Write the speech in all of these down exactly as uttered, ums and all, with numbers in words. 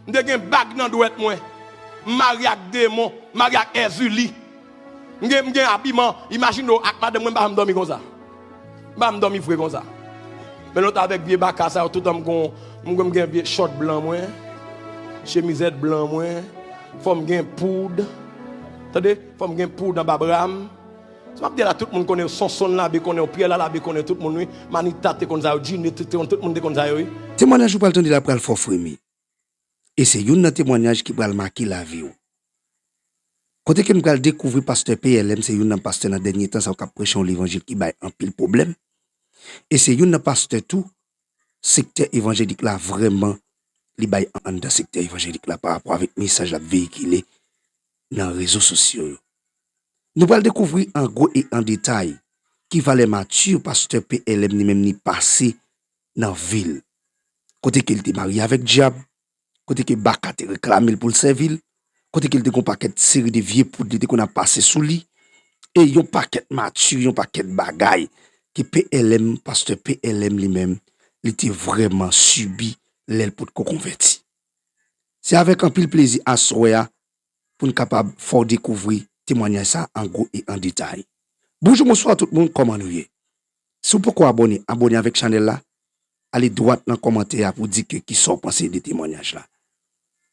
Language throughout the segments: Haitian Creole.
M te gen bag nan dwèt mwen. M marye ak demon, m marye ak Èzili. M gen, m gen abiman, imajine w ak madanm mwen, m pa janm dòmi konsa. M pa janm dòmi vre konsa. Men lòt avèk vye baka sa yo, toutan m gon, m gon, m gen vye chòt blan mwen, chemizèt blan mwen, fò m gen poud. Tande, fò m gen poud anba bra m. Sa m ap di la, tout moun konnen yo, Sonson Labe konnen yo, Pyè Lalabe konnen tout moun, wi. Manita te konn sa yo, Djine te, te konn, tout moun te konn sa yo, wi. Temwanyaj ou pral tande la pral fè w fremi. E se youn nan temwanyaj ki pral make lavi w. Kote ke m pral dekouvri pastè P L M, se youn nan pastè nan dènye tan sa yo k ap preche yon levanjil ki bay anpil pwoblèm. E se youn nan pastè tou, sektè evanjelik la vrèman, li bay anndan sektè evanjelik la pa rapò avèk mesaj l ap veyikile nan rezo sosyo yo. Nou pral dekouvri an gwo e an detay ki valè mati pastè P L M li menm li pase nan vi l. Kote ke li te marye avèk dyab, kote ke baka te reklame l pou l sèvi l, kote ke li te gon pakèt seri de vye poud li te konn ap pase sou li, e yon pakèt mati, yon pakèt bagay ke P L M, pastè P L M li menm, li te vrèman sibi lè l potko konvèti. Se avèk anpil plezi aswè a pou n kapab fè w dekouvri temwanyaj sa a an gwo e an detay. Bonjou, bonswa tout moun, kòman nou ye? Si w poko abòne, abòne avèk chanèl la, ale dwat nan kòmantè a pou w di ke kisa w panse de temwanyaj la.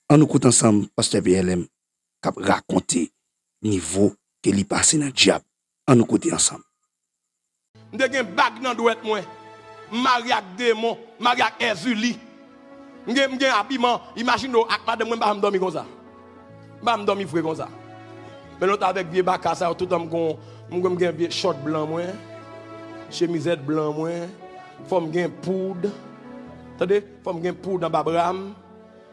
Ann nou koute ansanm pastè P L M k ap rakonte nivo ke li pase nan dyab. Ann nou koute ansanm. M te gen bag nan dwèt mwen. M marye ak demon, m marye ak Èzili. M gen, m gen abiman, imajine w ak madanm mwen, m pa janm dòmi konsa. M pa janm dòmi vre konsa. Men lòt avèk vye baka sa yo, toutan m gon, m gon, m gen vye chòt blan mwen, chemizèt blan mwen, fò m gen poud. Tande, fò m gen poud anba bra m.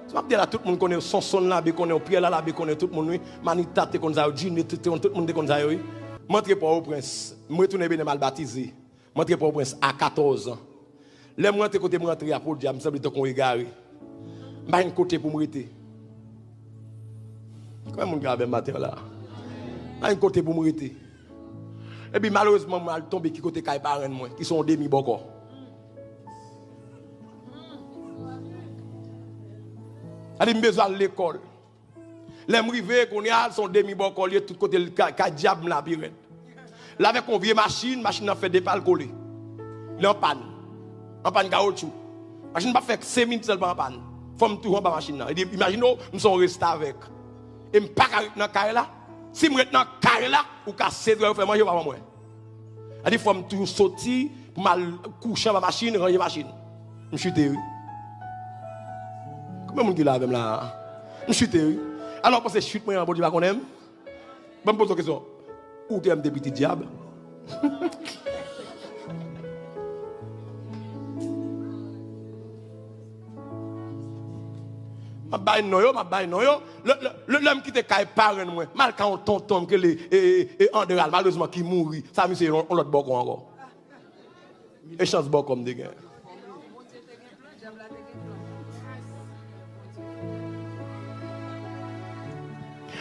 Sa m ap di la, tout moun konnen yo, Sonson Labe konnen yo, Pyè Lalabe konnen tout moun, wi. Manita te konn sa yo, Djine te, te konn, tout moun te konn sa yo, wi. M antre Pòtoprens, m retounen Benè, m al batize. M antre Pòtoprens a katòz an. Lè m rantre kote m rantre a, podyab, m sanble tankou yon egare. M pa gen kote pou m rete. Konbyen moun ki avè m maten an la? M pa gen kote pou m rete. Epi malerezman, mwen al tonbe ki kote kay parenn mwen, ki se yon demi bòkò. Sa di m bezwen al lekòl. Lè m rive, kounye a, se yon demi bòkò l ye, tout kote l ka, ka dyab m la pi rèd. L avèk yon vye machin, machin nan fè de pa l kole. Li an pàn. An pàn kawotchou. Machin pa fè senk minit sèlman an pàn. Fò m toujou anba machin nan. Li di, imajine w, m se yon restavèk. E m pa ka ret nan kay la. Si m ret nan kay la, ou ka sezi wè yo fè manje, ou pa ban mwen. Sa di fò m toujou soti pou m al kouche anba machin, ranje machin. M chite, wi. Konbyen moun ki la avè m la a? M chite, wi. Alò, w panse chit mwen an, Bondye pa konnen m? Ban m poze w kesyon. Ou te wè m te piti dyab? M ap bay non yo, m ap bay non yo. Lè, lè, lè, lè m kite kay parenn mwen, m al kay yon tonton m k rele, e, e, e, Andral, malerezman ki mouri. Sa misye yon, yon lòt bòkò ankò. E chans bòkò m te gen.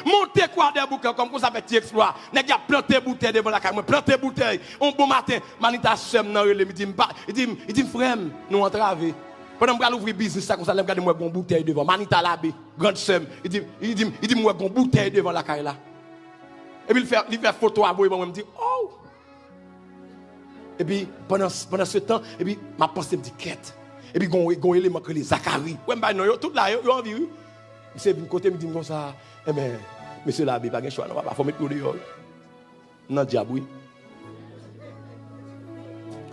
Monte Kwadèboukè kòm konsa fè ti eksplwa. Nèg y ap plante boutèy devan lakay mwen, plante boutèy. On bon maten, manita sè m nan rele m, li di m pa, li di m, li di m, "Frè m, nou antrave." Pandan m pral ouvri biznis la konsa, lè m gade m wè gon boutèy devan. Manita Labe, grann sè m, li di, li di m, li di m, "M wè gon boutèy devan lakay la." Epi li fè, li fè foto a voye ban mwen, m di, "Oh!" Epi pandan, pandan se tan, epi m ap panse, m di, "Kèt." Epi gon, gon eleman k rele Zakari. Wè m bay non yo, tout la, yo, yo anvi, wi. Misye vin kote m, di m konsa, "Enben, mesye Labe, pa gen chwa non, papa, fò w met pye w deyò, wi." M nan dyab, wi.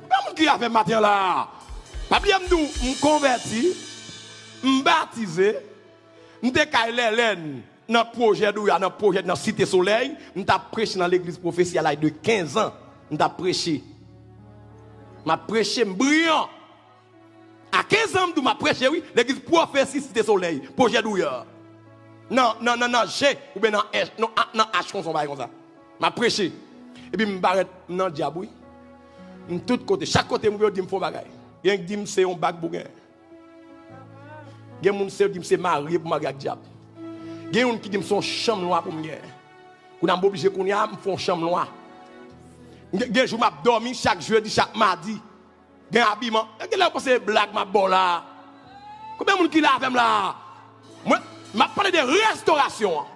Konbyen moun ki avè m maten an la? Pa bliye m di w, m konvèti, m batize, m te kay Lèlèn, nan pwojè Douya, nan pwojè, nan Site Solèy, m t ap preche nan legliz Pwofesi a laj de kenz an. M t ap preche. M ap preche, m briyan. A kenz an, m di w m ap preche, wi. Legliz Pwofesi Site Solèy, pwojè Douya. Nan, nan, nan, nan G oubyen nan H, non, a, nan H konsa, yon bagay konsa. M ap preche. Epi m parèt, m nan dyab, wi. M tout kote. Chak kote m rive, yo di m fè yon bagay. Gen ki di m se yon bag pou gen. Gen moun se yo di m se marye pou marye ak dyab. Gen youn ki di m se yon chanm nwa pou m gen. Kounye a m oblije kounye a m fè yon chanm nwa. Gen, gen jou m ap dòmi chak jedi, chak madi. Gen abiman. Gen lè w panse se blag m ap ba w la. Konbyen moun ki la avè m la? Mwen, de restorasyon an.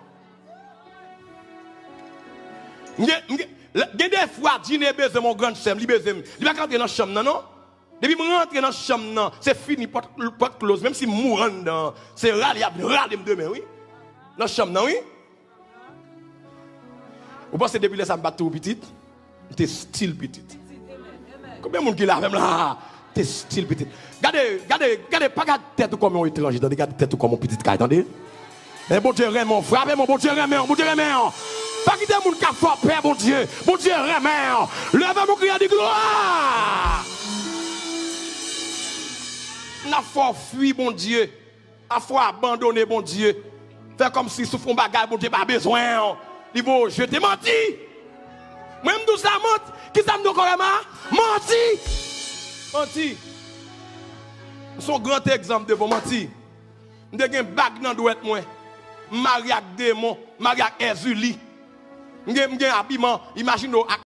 M gen, m gen, gen de fwa, Djine bezwen m, yon grann sè m, li bezwen m. Li pa ka antre nan chanm nan, non. Depi m rantre nan chanm nan, se fini, pòt, pòt close. Menm si m mouri anndan an, se rale y ap rale m demen, wi. Nan chanm nan, wi. Ou panse depi lè sa m pa t toujou pitit? M te still pitit. Konbyen moun ki la avè m la? Te still pitit. Gade, gade, gade, pa gad tèt ou kòm yon etranje, tande, gad tèt ou kòm yon pitit kay, tande. Men Bondye renmen w, frape mwen, Bondye renmen w, Bondye renmen w. Pa kite moun k ap fè w pè Bondye. Bondye renmen w. Leve men w, kriye, di glwa. N ap fè w fui Bondye. Afwa abandone Bondye. Fè kòmsi si w fè yon bagay, Bondye pa bezwen w. Li voye w jete. Manti! Mwen, m di w sa, manti. Kisa m di w, Korèma? Manti! Manti! M se yon gran egzanp devan w, manti. M te gen bag nan dwèt mwen. M marye ak demon, m marye ak Èzili. M gen, m gen abiman, imajine w ak